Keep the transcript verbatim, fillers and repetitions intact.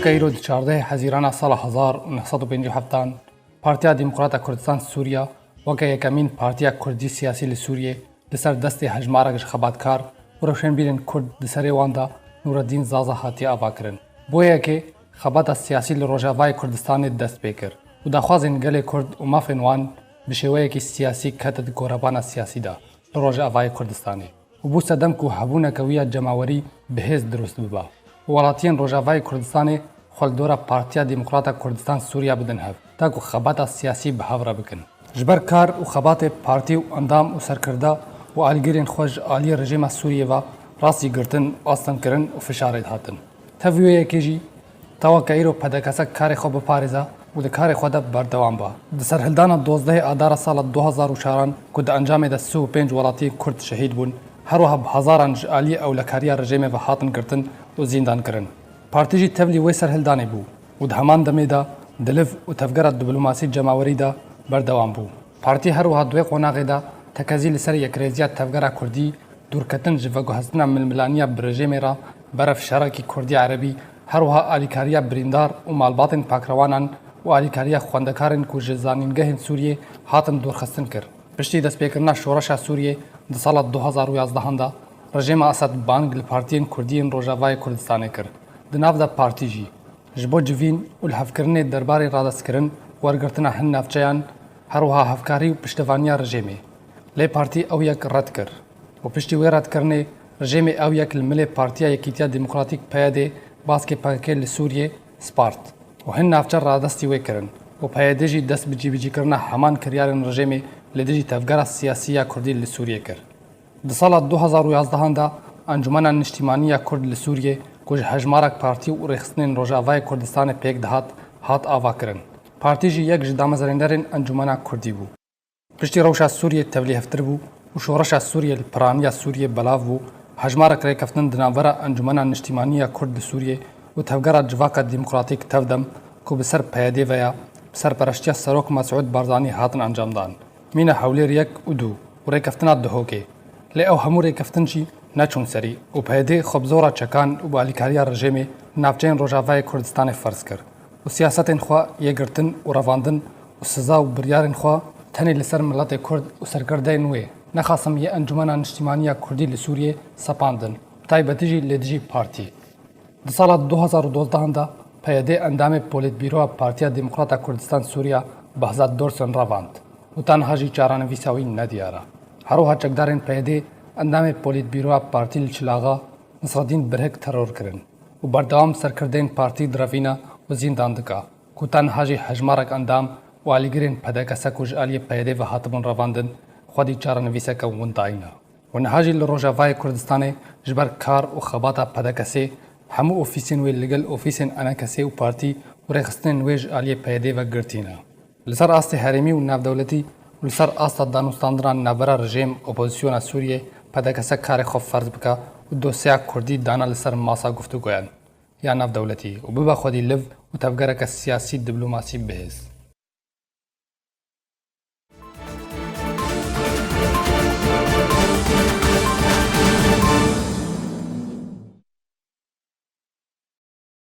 Keyro di çardehê Hezîrana sala hezar û neh sed û pêncî û heftan, Partiya Demokrata Kurdistan Sûriya weke yekemîn partiya kurdî siyasî li Sûriyê li ser destê hejmarek ji xebatkar û rewşenbîrên kurd di serê wan de Nûreddîn Zaza hatiye avakirin. Bo yekê xebata siyasî li Rojavayê Kurdistanê dest pê kir û daxwazên gelê kurd û mafên wan bi şêweyekî siyasî kete di gorebana siyasî de li Rojavayê Kurdistanê û bû sedem ku hebûneke wî ya cemawerî bi hêz dirust biba û welatiyên Rojavayê Kurdistanê xwe li dora Partiya Demokrata Kurdistan Sûriya bidin hev, ta ku xebata siyasî bi hev re bikin. Ji ber kar û xebatê partî û endam û serkirda û alîgirên xwe ji aliyê rejîma Sûriyê ve rastî girtin, astengkirin û fişarê dihatin. Tev wê yekê jî, tawa ke îro P D K S karê xwe biparêze û di karê xwe de berdewam ba. Di serhildana dozdehê Adara sala du hezar û çaran ku di encamê de sî û pênc welatiyên Kurd şehîd bûn, her wiha bi hezaran ji aliyê ewlekariya rejêmê ve hatin girtin û zîndan kirin. Partî jî tevlî wê serhildanê bû û di heman demê de di liv û tevgera diplomasî cemawerî de berdewam bû. Partî her wiha di wê qonaxê de tekezî li ser yekrêziya tevgera kurdî, dûrketin ji veguhestina milmilaniya bi rejêmê re, berev şerekî kurdî erebî, her wiha alîkariya birîndar û malbatên pakrewanan û alîkariya xwendekarên ku ji zanîngehên Sûriyê hatin dûrxistin kir. Piştî destpêkirina şoreşa Sûriyê di sala du hezar û yazdehan de, rejêma Esed bang li partiyên kurdî yên Rojavayê Kurdistanê kir. Di nav de partî jî, ji bo civîn û lihevkirinê derbarê radestkirin, wergirtina hin navçeyan, her wiha hevkarî û piştevaniya rejêmê. Lê partî ew yek red kir û piştî wê redkirinê rejêmê ew yek li milê Partiya Yekîtiya Demokratîk P Y D baskê P K K li Sûriyê spart û hin navçe radestî wê kirin û P Y D jî dest bi cîbicîkirina heman kiryarên rejêmê li dijî tevgera siyasî ya kurdî li Sûriyê kir. Di sala du hezar û yazdehan de Encûmena Niştîmanî ya Kurd li Sûriyê ku ji hejmarek partî û rêxistinên Rojavayê Kurdistanê pêk dihat, hat avakirin. Partî jî yek ji damezrênerên Encûmena Kurdî bû. Piştî rewşa Sûriyê tevlîhevtir bû û şoreşa Sûriyê li piraniya Sûriyê belav bû, hejmarek rêkeftin di navbera Encûmena Niştîmanî ya Kurd li Sûriyê û Tevgera Civaka Demokratîk Tevdem ku bi ser P Y D ve ya, bi serpereştiya Serok Mesûd Barzanî hatin encamdan. Mîna Hewlêr yek û du û rêkeftina Duhokê. Lê ew hemû rêkeftin jî neçûn serî û P Y D xwe bi zora çekan û bi alîkariya rejêmê navçeyên Rojavayê Kurdistanê ferz kir û siyasetên xwe yê girtin û revandin û siza û biryarên xwe tenê li ser miletê Kurd û serkirdeyên wê, nexasim yê Encûmena Niştîmanî ya Kurdî li Sûriyê sepandin, bi taybetî jî li dijî partî. Di sala du hezar û dozdehan de P Y D endamê Polîtbîroya Partiya Demokrata Kurdistan Sûriya Behzat Dorsen revand û ta niha jî çarenivîsa wî nediyar e. Her wiha çekdarên P Y D endamê Polîtbîroya partî li Çilaxa Nisredîn Birhik teror kirin û berdewam serkirdeyên partî direvîne û zîndan dike ku ta niha jî hejmarek endam û alîgirên P D K S ku ji aliyê P Y D ve hatibûn revandin, xwedî çarenivîseke windayî ne. Û niha jî li Rojavayê Kurdistanê ji ber kar û xebata P D K S'ê hemû ofîsên wê li gel ofîsên E N K S'ê û partî û rêxistinên wê ji aliyê P Y D ve girtî ne. Li ser astê herêmî û navdewletî û li ser asta danûstandina navbera rejîm, opozisyona Sûriyê, P D K S karê xwe ferz bike û dosyeya kurdî dana li ser masa guftûgoyan ya navdewletî û bibe xwedî liv û tevgereke siyasî diplomasî bihêz.